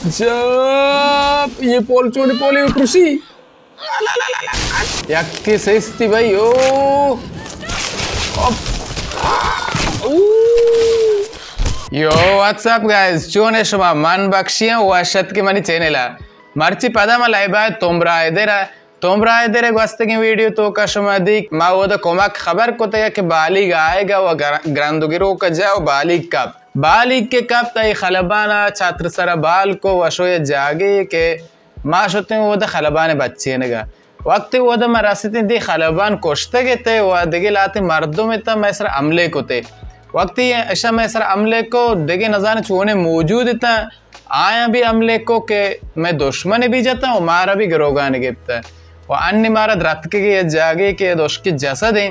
جب یہ پول چونی پولی پرسی۔ یکی سستی بھائی، او۔ او۔ Yo, what's up guys? چون ئے شما؟ من بخشی آں، وش اتکے منی چینل ءَ۔ مرچی پدا ما لائیو ءَ توم برائے در ءَ، توم برائے در ءِ گوستگیں ویڈیو توکا شما دیک، ما اودا کمک خبر کتگ کہ بالیگ آئیگا و گر-، گرند و گروک جا و بالیگ کپت۔ بالیگ کہ کپت، اے خلبانا چتر سرا بال کو، وشو یا جاگے کہ ما شتیں اودا خلبان بچینگا۔ وقتی اودا ما رستیں، دی خلبان کشتگ اتے و دگہ لہتے مردم اتا مئے سرا حملے کتے۔ وقتی اشا مئے سرا حملے کو، دگہ نزانے چونے موجود اتا، آیاں بھی حملے کو کہ مئے دشمن بھی جتا و مارا بھی گروگان گپتا و انی مارا درتکگے یا جاگے کہ دشکی جسد ہیں۔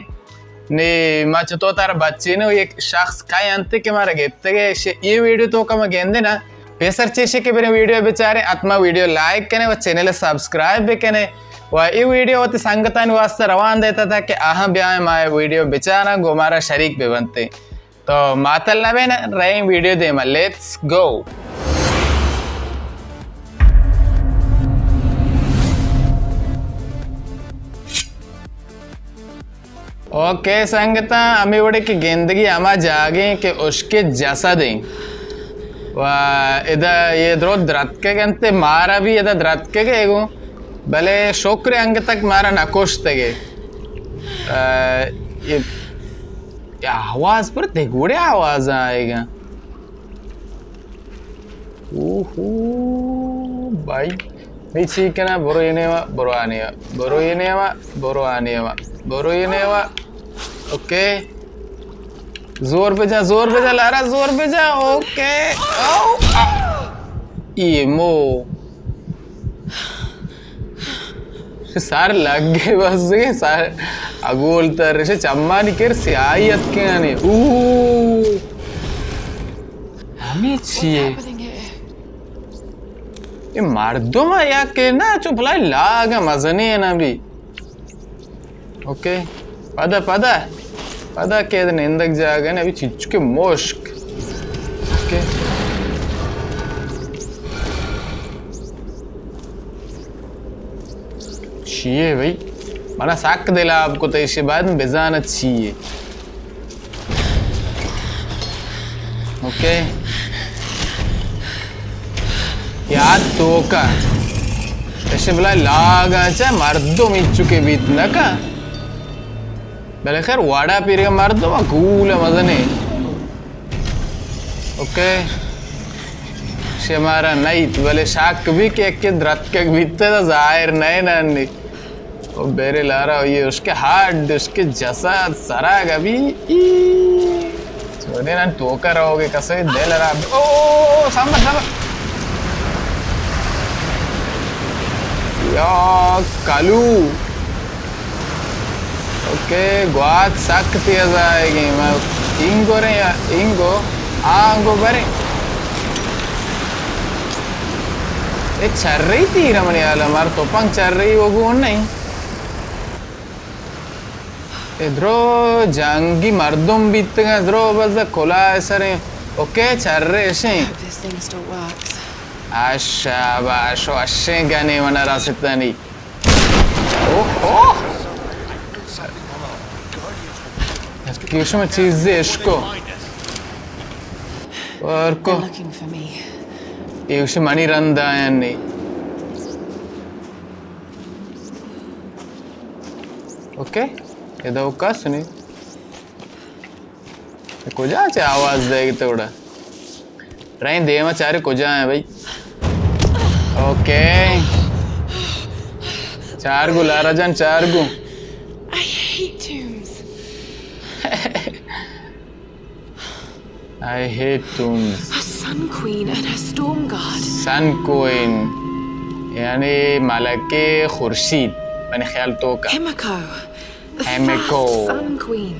نی ما چتو تارا بچینو، یک شخص کئے انت کہ مارا گپتگے، ش-، یہ ویڈیو توکا ما گندے نا۔ پیسر چیشے کہ بریں ویڈیو بچاریں، حتما ویڈیو لائک کنے و چینل سبسکرائب بکنے و یہ ویڈیو وتی سنگتانی واسطہ روان دیتا تھا کہ آہاں بیائیں ما یہ ویڈیو بچاراں، گو مارا شریک ببنتے۔ تو ماتل نہ بین، رئیں ویڈیو دیما، لیٹس گو۔ اوکے سنگتاں، ہمے وڑے کہ گندگی ہما جاگے کہ اشکے جسد ہیں و ادا یہ درو درتکگ انت، مارا بھی ادا درتکگے گو، بلے شکر انگتک مارا نہ کشتگے۔ آ، یہ، یہ آواز پر دگوڑے آواز آئے گا۔ اوہو، بھائی۔ نی چی کنا، برو یہ نیوا، برو آ نیوا، برو یہ نیوا، برو آ نیوا، برو یہ نیوا۔ اوکے۔ زور پہ جا، زور پہ جا، لارا، زور پہ جا۔ اوکے۔ او، آ۔ ایمو۔ سر لگ گئے بس، سر اگول تر، چمانی کر سیاہی اتکے آنے۔ اوہ۔ ہمے چیے؟ اے مردم ءَ یا کہ نا، چو بلاہیں لاگ ءَ مزنیں نا بی۔ اوکے۔ پدا، پدا۔ پدا کہ نندگ جاگہ نے، ابھی چچکے مشک۔ اوکے۔ چیے بھائی؟ منا سک دل آپ کو تو ایشی بعد بزانت چیے۔ اوکے۔ یاد توکا۔ ایشی بلا لاگا چا مردم ایچو کے بیت نکا۔ بلے خیر، واڑا پیرگا مردم گول مزنے۔ اوکے۔ شمارا نئیت، بلے شک بی کہ یکے درتکگ بیتے، تو ظاہر نئے نانی۔ او بیرے لارا، یہ اشکے ہڈ، اشکے جسد، سرا گبی۔ ای۔ چودے نان توکا رہو گے، کسے دل را۔ او، سامبر، سامبر۔ یا کلو۔ اوکے، گوات سک تیز آئے گی۔ ما اینگو رے یا اینگو، آنگو برے۔ اے چرئی تیر منی حالا، مار توپنگ چرئی وہ گون نہیں۔ اے درو جنگی مردم بیتگا، درو بز کلا سریں۔ اوکے، چرے اشیں۔ This thing still works. اشاباش، اشیں گنے منا رستنی۔ اوہ، اوہ۔ کیوشم چیزے اشکو۔ اور کو۔ They're looking for me. ایوش منی رند آیاں نی۔ اوکے۔ ادا کس نی۔ کجا چہ آواز دے گی توڑا؟ رہیں دیما چارے کجا ہیں بھائی؟ اوکے۔ چار گو لارا جان، چار گو۔ I hate tombs. I hate tombs. A sun queen and her storm guard. سن کوئین یعنی ملکہ خورشید، منی خیال توکا۔ Himiko. The Himiko. First Sun Queen.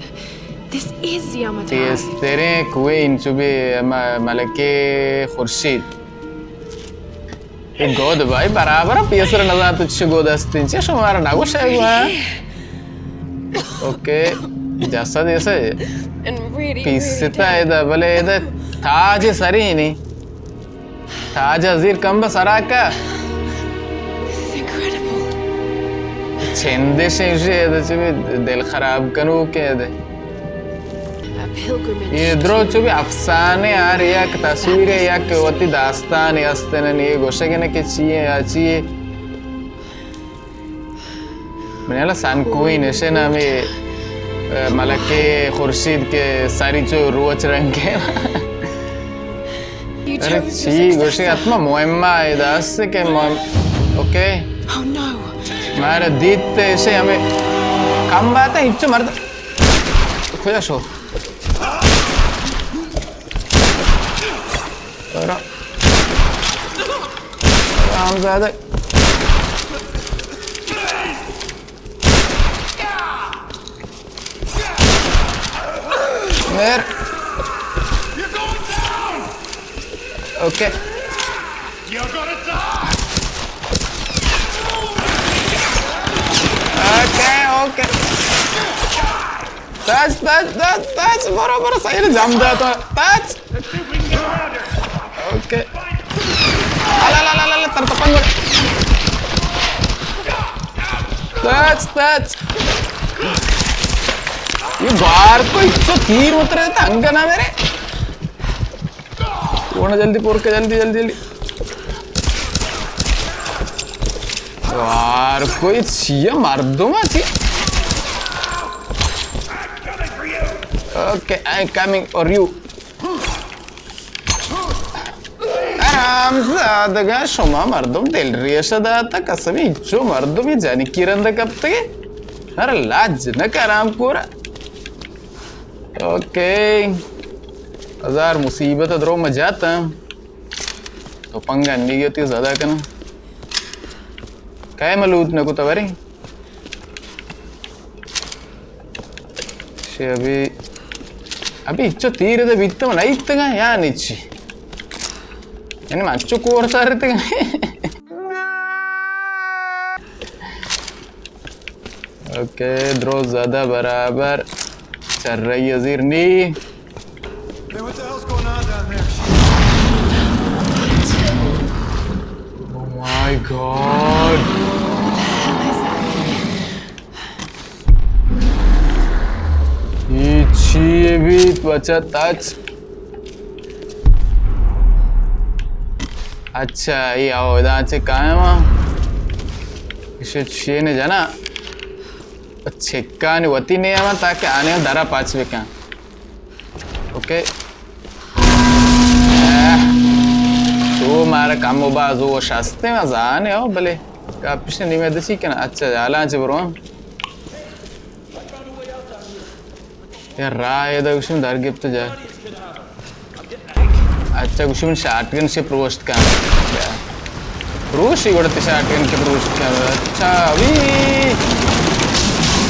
This is Yamatai. تیزتریں کوئین چو بی م-، ملکہ خورشید۔ اے گود بھائی برابر پیسر نزان تو چھ گود استیں، چھ شمارا نگوش ہے گوا۔ اوکے، جسد ایسا ہے۔ And really, really پیستا ہے دا، بلے دا تاج سری نہیں۔ تاج ءَ زیر کمب سرا کا۔ چندش ایشی اد چہ دل خراب کنوکیں اد۔ اے درو چو بی افسانے، ہر یک تصویر، یک وتی داستانے استن، اے گوشگ نہ کہ چی اے یا چی اے۔ من ءَ سنکوئی نشے نا ہمے، اه، ملکے خورشید کہ ساری چو روچ رنگ کے۔ ارے چی گوشے، حتما مہمہ اے دست کہ مہم، اوکے۔ مارا دیت تے اسے ہمے کم بات ہے، ہچو مرد۔ کجا شو؟ ارا۔ حرام زادہ۔ میر۔ اوکے۔ Okay, okay. تاج، تاج، تاج، تاج، برو، برو، صحیح جم داتا۔ تاج۔ اوکے۔ الا، الا، الا، الا، تر تپنگ۔ تاج، تاج۔ یہ بار کو اچھو تیر اترے تھا، انگا نہ میرے۔ کونا جلدی پر کے، جلدی، جلدی، جلدی۔ یار، کوئی چیئے مردم چی؟ Okay, I am coming for you. حرام زادگا، شما مردم دل ریش داتا، قسمی چو مردمی جنی کی رند کپتگے۔ ہر لاج نہ کرام کورا۔ اوکے۔ ہزار مصیبت درو مجاتا۔ تو پنگا نیگی ہوتی زیادہ کنا۔ کئے ملوت نہ کتا ورے؟ شے ابھی، ابھی اچو تیر دے بیت من ایتگا یا نیچی۔ یعنی من اچو کور سارتگا۔ اوکے، درو زیادہ برابر۔ چر رہی ہے زیر نی۔ Hey, what the hell's going on down there? Oh my God. اے چی بیت بچہ تچ؟ اچھا، اے آو ادا چے قائم آ۔ اسے چینے جنا۔ چکانی وتی نیاما تاکہ آنے درا پاچ بکن۔ اوکے۔ اہ، تو مارا کم و باز و شستے ما زانے ہو، بلے کپش نیمے دسی کنا۔ اچھا، حالاں چے برو۔ یار، راہ ادا گوشم در گپت جا۔ اچھا، گوشم شاٹ گن سے پروشت کن۔ پروشی گڑا تے شاٹ گن کے پروشت کن۔ اچھا، ابھی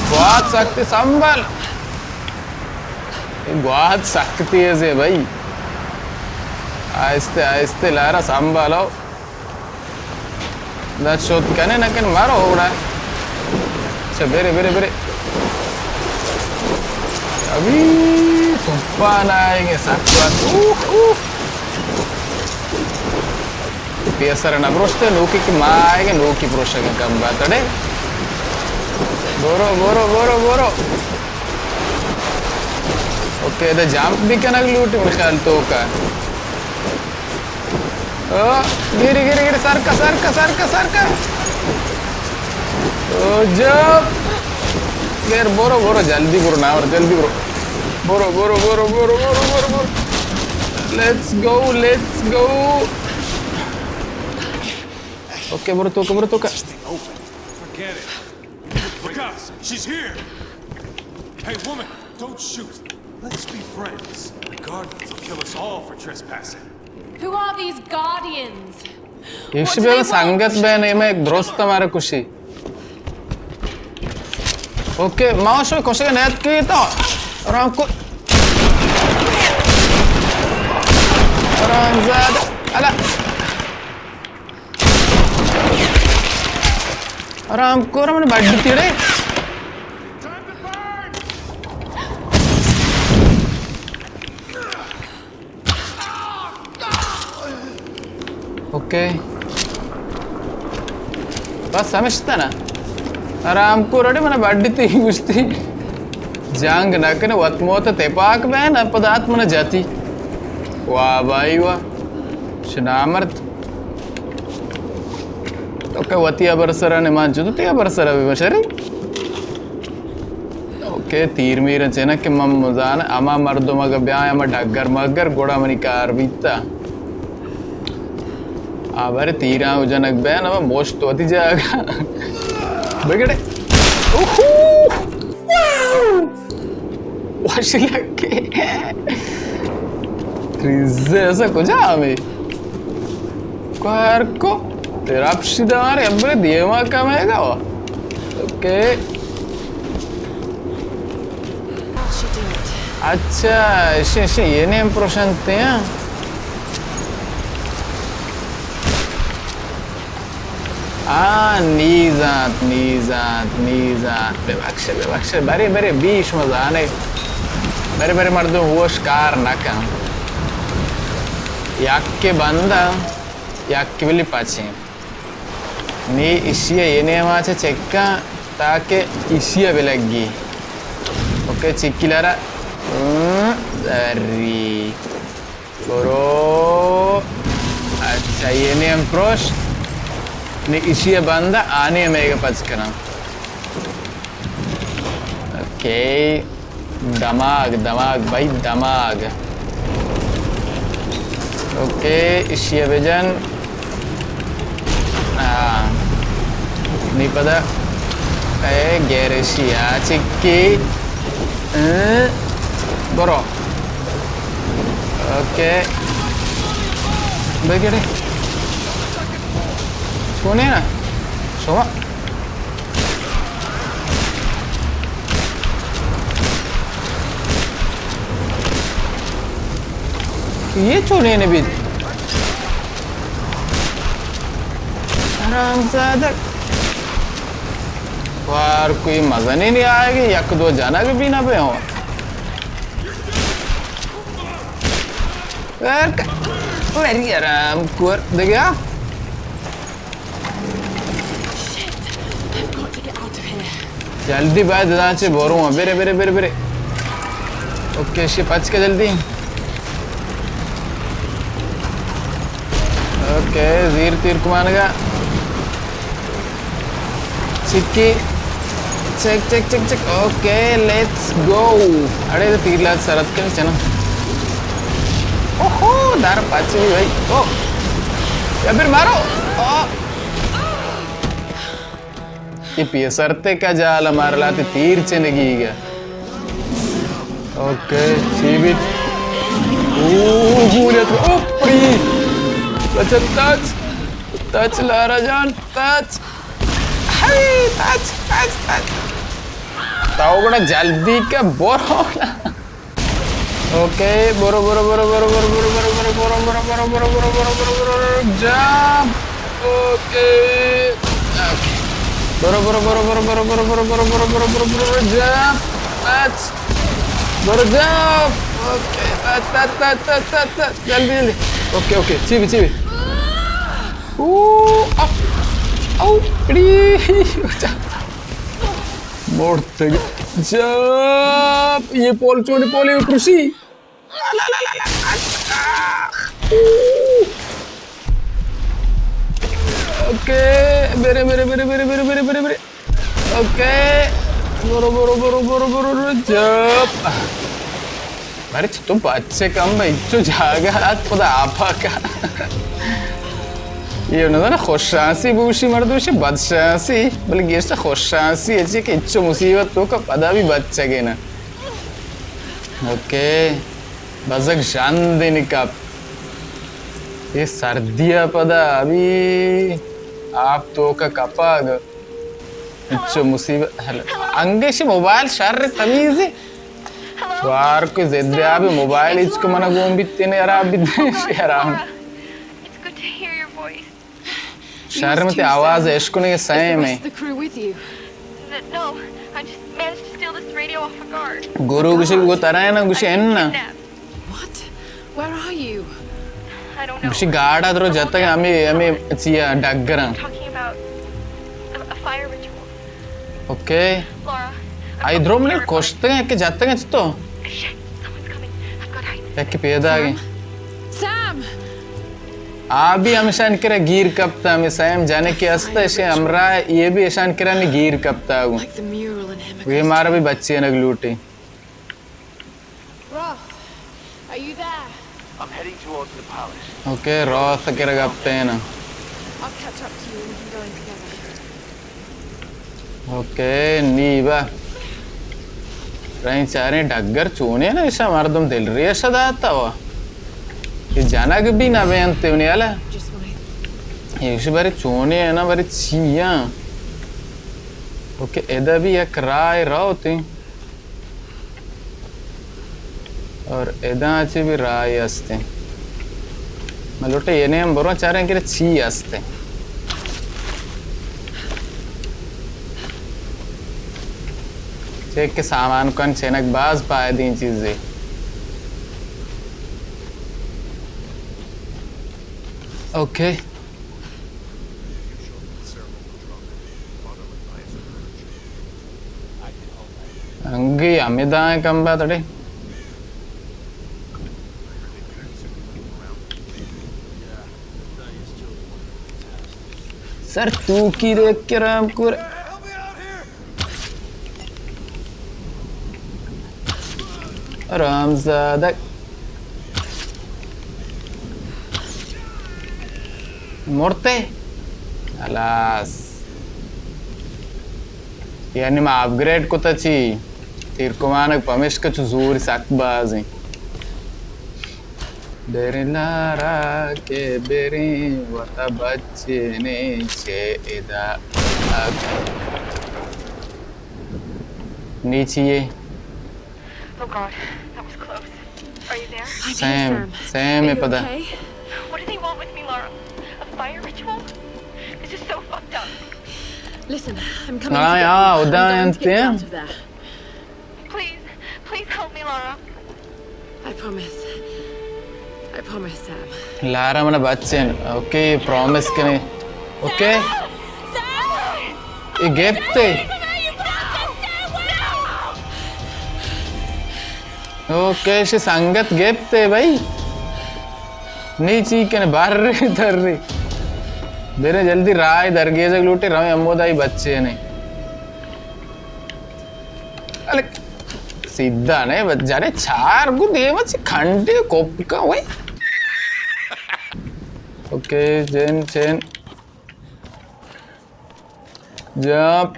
بہت سخت سنبھال۔ بہت سخت تیز ہے بھائی۔ آہستے، آہستے لارا سنبھالو۔ دا شوت کنے نہ کن مارو اوڑا۔ اچھا، برے، برے، برے۔ ابھی طوفان آئے گے، سخت بات۔ اوہ، اوہ۔ پیسر نہ بروشتے، نوکی کی ماں آئے گے، نوکی بروشے گے، کم بات اڑے۔ بورو، بورو، بورو، بورو۔ اوکے، دا جمپ بھی کنگ لوٹی، من خیال تو کا۔ او، گیری، گیری، گیری، سرکا، سرکا، سرکا، سرکا۔ او، جمپ۔ گیر، برو، برو، جلدی برو، ناور، جلدی برو۔ برو، برو، برو۔ Let's go, let's go. Okay, برو تو کا، برو تو کا۔ Forget it. Look out! She's here! Hey, woman, don't shoot. Let's be friends. The Guardians will kill us all for trespassing. Who are these Guardians? ایشی بیا سنگت بین، ایمے درست مارا کشی۔ اوکے، ما شو کشے نیت کی تو۔ آرام کو۔ آرام زاد۔ الا۔ آرام کور، من بڈ تیڑے۔ اوکے۔ بس ہمشتہ نا۔ آرام کو رڑے منا بڈی تی گوشتی۔ جنگ نہ کنے وت موت تپاک بین پدا ات منا جاتی۔ واہ بھائی واہ۔ شنامرد۔ تو کہ وتی ابر سرا نمان چو تو تی ابر سرا بھی بشری۔ اوکے، تیر میر چنک کہ من مزان، اما مردم اگہ بیاں، اما ڈگر مگر، گڑا منی کار بیتا۔ آ بارے تیراں و جنک بین، اما موشت وتی جاگہ۔ بگڑے۔ اوہو! وش لگے۔ ریزے ایسا کجا ہمیں؟ کار کو تیرا پشی دارے، ابرے دیما کمے گا۔ اوکے۔ اچھا، اشی، اشی، یہ نیم پروشنتے ہیں۔ آ، نیزانت، نیزانت، نیزانت۔ ببخش، ببخش۔ برے، برے، بیش مزانے۔ برے، برے، مردم ہوش کار نہ کن۔ یک کے بندہ، یک کے بلی پچیں۔ نی اشی ء اے نیما چہ چکاں تاکہ اشی ء بلگی۔ اوکے، چکی لارا۔ ہم، دری۔ برو۔ اچھا، اے نیم پروش۔ نی اشی ء بندہ آنے میگا پچ کناں۔ اوکے۔ دماغ، دماغ بھائی، دماغ۔ اوکے، اشی ء بجن۔ ہاں۔ نی پدا۔ اے گیرشی آ چکی۔ اے، برو۔ اوکے۔ بگڑے۔ چونے نا؟ شما یہ چونین بیت؟ حرام زادہ۔ وار کوئی مزنی نہیں آئے گی، یک دو جنگ بھی نہ پہ ہوں۔ ویر کا-، ویری آرام کور دگیا۔ Shit! I've got to get out of here. جلدی باید داں چے برو۔ برے، برے، برے، برے۔ اوکے، اشی پچ کے جلدی۔ اوکے، زیر تیر کمانگا۔ چکی۔ Check, check, check, check. Okay, let's go. اڑے تو تیر لات سرت کے چنا۔ اوہو، دار پاچی بھائی۔ او۔ یا پھر مارو۔ او۔ یہ پیسرتے کا جال ہمارا لاتے تیر چنگی گیا۔ اوکے، چی بیت؟ اوہ، گولیت۔ او، پڑی۔ اچھا، تچ۔ تچ، لارا جان، تچ۔ ہری، تچ، تچ، تچ۔ تاو بڑا جلدی کا برو نا۔ اوکے، برو، برو، برو۔ جمپ۔ اوکے۔ اوکے۔ برو، برو، برو۔ جمپ۔ بچ۔ برو، جمپ۔ اوکے۔ تچ، تچ، تچ۔ جلدی، جلدی۔ Okay, okay. چی بی، چی بی۔ او، اپ۔ او، پڑی۔ مرتگ۔ جمپ۔ یہ پول، چونی پولی کرسی۔ اوکے، برے، برے، برے۔ اوکے، برو، برو، برو، جمپ۔ ارے، تو بچے کم بھائی، چو جاگہ ات خدا آپا کا۔ یہ نہ نا خوش شانسی بوشی مردوشی، بد شانسی، بلے گیشتر خوش شانسی ہے، چی کہ اچو مصیبت تو کا پدا بھی بچگے نا۔ اوکے۔ بزگ ژند ء نہ کپت۔ اے سردی ء پدا ابھی آپ توک ء کپگ۔ انچو مصیبت۔ ہیلو۔ انگش موبائل شر تمیز۔ وار کو ضد ء ابھی موبائل اچ کو منا گون بیت نے، حرام بیت نے، حرام۔ It's good to hear your voice. شہر میں تے آواز اشکنگ سیم ہے۔ The rest of the crew with you. No, I just managed to steal this radio off a guard. گورو گوشی گو ترا ہے نا، گوشی ہے نا۔ What? Where are you? گوشی گاڑا درو جتگ ہمے، ہمے چیا ڈگراں۔ اوکے۔ آئی درو من کشتگ کہ جتگ چتو؟ یک پیدا گئے۔ سام! آ بھی ہمشان کرا گیر کپتا، ہمیں سیم جانے کے ہستا، اشے ہمراہ، یہ بھی اشان کرا نے گیر کپتا ہوں۔ یہ مارا بھی بچے نگ لوٹے۔ Roth, are you there? I'm heading towards the palace. Okay, روتھ کرا گپتے نا۔ I'll catch up to you and we can go in together. Okay, نی با۔ رہیں چاریں ڈگر چونے نا، ایشا مردم دل ریش داتا ہوا۔ یہ جنگ بھی نہ بینتے انہیں، الا۔ Just wanna یہ بری چونے ہے نا، بری چیاں۔ اوکے، ادا بھی یک راہ روتے۔ اور ادا چی بھی راہی ہستے۔ من لوٹے یہ نیم برو چاریں کہ چی ہستے۔ چیک کہ سامان کن چینک باز پائدیں چیزے۔ اوکے۔ انگی ہمیں دائیں کم بات اڑے۔ سر تو کی دیکھ کے رام کور۔ حرام زادہ۔ مرتے؟ خلاص۔ یعنی ما اپگریڈ کتا چی؟ تیر کمانک پمشکا چو زور سک بازیں۔ بریں لارا کہ بریں وتا بچینے چہ ادا۔ نی چی یے؟ Oh God, that was close. Are you there? Same, same ء پدا۔ What do they want with me, Lara? A fire ritual? This is so fucked up. Listen, I'm coming to get you. I'm going to get you out of there. Please, please help me, Lara. I promise. I promise, Sam. لارا منا بچین۔ Okay, promise کنے۔ اوکے۔ یہ گپت ہے۔ اوکے، شی سنگت گپت ہے بھائی۔ نی چی کنے بر رہی در رہی۔ برے جلدی راہ درگیجگ لوٹے، رویں امودائی بچے نے۔ الک، سیدھا نے، بس جانے چار گو دیما چی کھنڈے کوپ کا ہوئے۔ اوکے، جین، چین۔ جمپ۔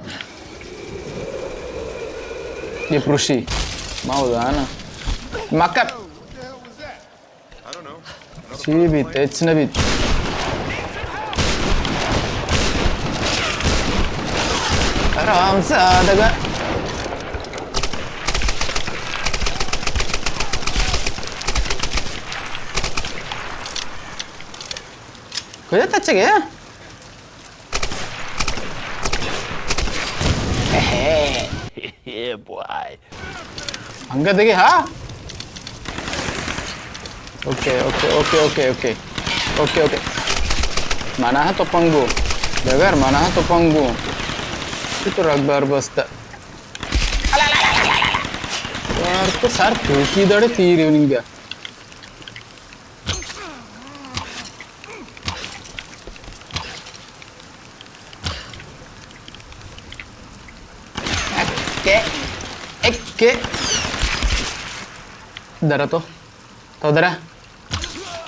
یہ پروشی۔ ما ہو دانا۔ مکر۔ چی بیت؟ ہچ نہ بیت۔ حرام زادگا۔ کجا تچ گیا؟ Yeah, boy. انگا دگہ، ہا؟ Okay, okay, okay, okay, okay. Okay, okay. منا ہا تو پنگو۔ بغیر منا ہا تو پنگو۔ تو تو رگ بار بستا۔ یار، تو سر تو کی دڑے تیر ننگا۔ ایک کے، ایک کے۔ درا تو، تو درا،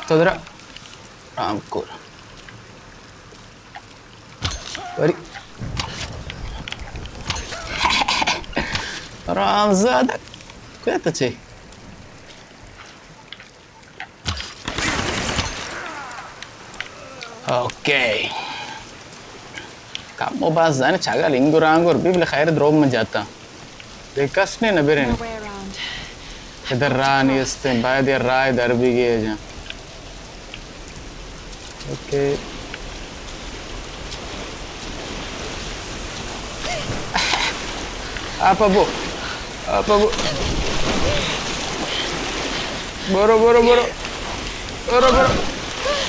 تو درا۔ رام کور۔ وری۔ رام زادہ۔ کوئی تو چی؟ اوکے۔ کم و باز زن چاگا لنگو رانگور بی بلے خیر دروب من جاتا۔ دے کس نے نہ برین۔ No way around. ادھر راہ نیستیں، باید یہ راہ در بھی گئے جان۔ اوکے۔ آپ ابو۔ آپ ابو۔ برو، برو، برو۔ برو، برو۔